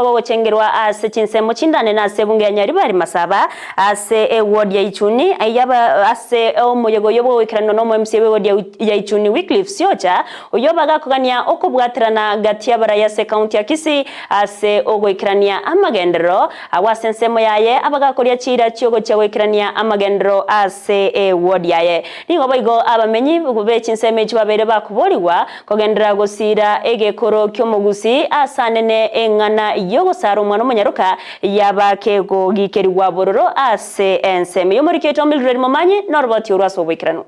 Bagochengerwa ase chinsemo chindane na ase ebunge ya Nyaribari Masaba, ase eward ya Ichuni, ayaba ase omoyega oyio bw'ogoikeranwa n'omo MCA bw'eward ya Ichuni Wycliffe Siocha, oyio bagakogania okobwaterana gati y'abarai ase ekaunti ya Kisii ase ogoikerania amagenderero agwo ase ensemo yaye abagakoria chiira chiogochia goikerania amagenderero ase eward yaye. Nigo boigo abamenyi be chinsemo echio babeire bakoborigwa Kogenderera gosiira egekoro ki'omogusii ase anene eng'ana y'ogosara omwana omonyaroka yaba kegogikerigwa bororo ase ensemo y'omoriki oito Mildred Momanyi noroboti orwo ase oboikeranu.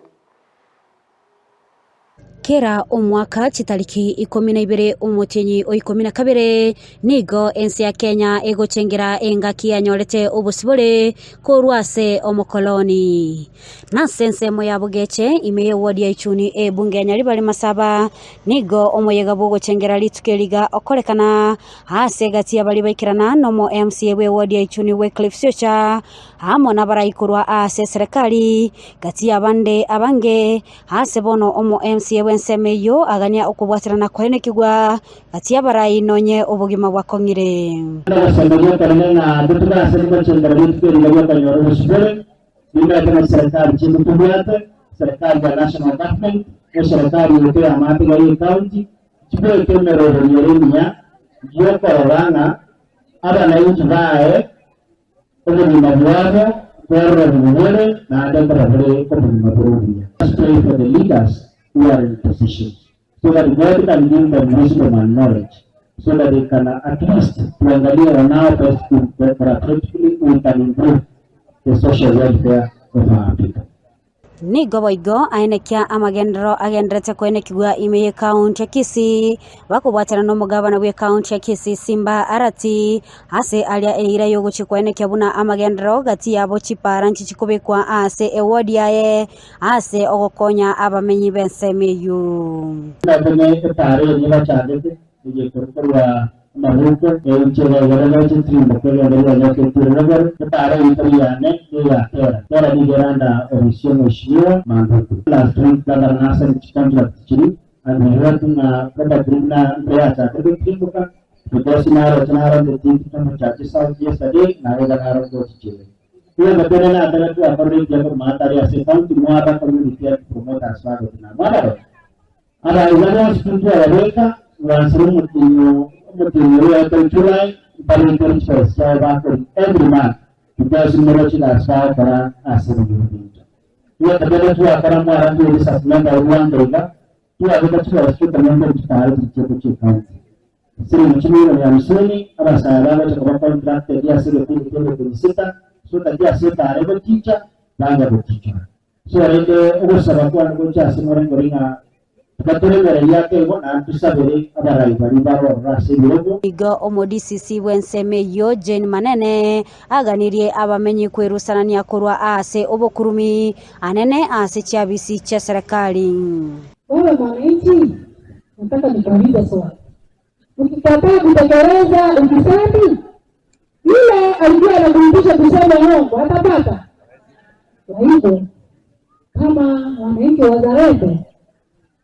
Kera omwaka chitariki 12 omotienyi o 12 nigo ense ya Kenya egochengera engaki yanyorete obosibore korwa ase omokoloni. Nase ensemo ya Bogeche, ime y'ewodi ya Ichuni ebunge ya Nyaribari Masaba, nigo omoyega bw'ogochengera rituko eri iga okorekana ase egati y'abaria baikerana nomo MCA bw'ewodi ya Ichuni Wycliffe Siocha amo nabarai korwa ase eserekari gati y'abande abange ase bono omo MCA bw'ensemo eyio agania okobwaterana koenekigwa gati y'abarai nonye obogima bwakong'ire. Ogosemeria okonene ng'a totugase gochengera rituko eri iga ri'okonyora obosibore. Nimanyete ng'a chiserikari chiaito tobwate, serikari ya national government, ne serikari yaito ya amatigari ecounty, chibweke emeroberio ere emiya y'okorora ng'a abananchi baye obogima bwabo bwororobigwe bore naende nkoba bore obogima bore obuya. Let's pray for the leaders who are in positions so that God can give them wisdom and knowledge so that they can at least tuangalie on how best collaboratively we can improve the social welfare of our people. Nigo boigo aenekia amagenderero agenderete koenekigwa ime y'ekaunti ya Kisii, bakobwatana nomogabana bw'ekaunti ya Kisii Simba Arati, ase aria eira y'ogochia koenekia buna amagenderero gati yabo chipara nchichikobekwa ase eward yaye ase ogokonya abamenyi b'ensemo eyio. Ndakome epaara eria bachagete, eye ekorwa amabuko, enchera igoro gocha etirimboka egende rianyoka etiire rogoro. Epaara eyio tari yane, neya Tera. Tera nigo eranda obisi y'omweshimiwa Manduku. Last week Gavana nasaine chicontract chiria and we heard ng'a probably buna nkoyachakire gotirimboka because naroche naronde tinti tomochache south yesterday naye iga naro ngochichire. Riamapene natebe twakorire ekiya korwa maatari ase ecounty mwaba community health promoters bagotina. Mwabarora? Abaiga bonsi tintwababeka ngwansire omotienyi omotienyi oria oetire July mbarente chibesa chiabo bakori every month because moroche egasi bagokora ase ebinyoro binto. Riamapene twakora mwaratwere supplementary bwango iga twabeka chibesa chiokomenta chipara chiria chiaito chia ecounty. Siringi chimilioni hamsini abasae bagocha koba contracted ase egepindi kia emetwe sita so that ase epaara egoticha banga gotichora. So rende ogosaba kwane gocha ase more nkori ng'a tiga toremererie ake igo naende tosabere abarai baria bare ororo ase ebirogo. Igo omo-DCC bw'ensemo eyio Jane Manene aganirie abamenyi kwerusanania korwa ase obokurumi anene ase chiabisi chi'eserekari. Wewe mwananchi, nataka nikuulize swali. Ukikataa kutekeleza ufisadi, yule alikuwa anakuitisha kusema uongo atapata? Kwa hivyo kama wananchi wazalendo,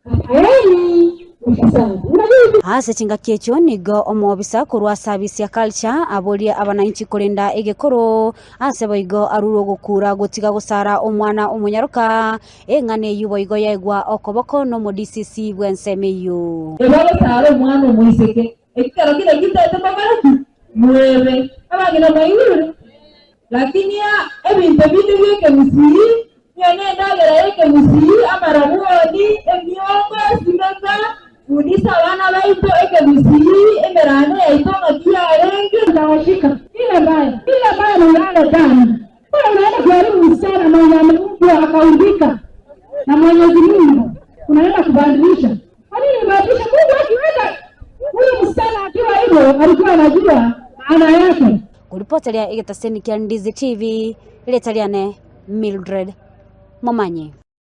kataeni ufisadi. Unajua Ase chingaki echio nigo omobisa korwa ase abisi ya culture aborie abananchi korenda egekoro ase boigo arure ogokura gotiga gosara omwana omonyaroka Eng'ana eyio boigo yaigwa okoboko n'omo-DCC bw'ensemo eyio. Ebagosara omwana omoiseke, ekero kera gitete mokore ki? Mwebe. Abang'ina mwaigure? Lakini ebinto binde bi'ekegusii, nonya nendagera y'ekegusii, amarabwoni, emiongo, simeka, fundisa abana baito ekegusii, emerano yaito ng'aki yarenge. Utawashika ile mbaya, ile mbaya ni ulale ndani. Wewe unaenda kuharibu msichana mwenye ameumbwa akaumbika na Mwenyezi Mungu, unaenda kubadilisha. Kwa nini ubadilishe? Mungu akiweka huyu msichana akiwa hivyo, alikuwa anajua maana yake. Koripoteria egetaseni kia Ndizi TV, rieta riane Mildred Momanyi.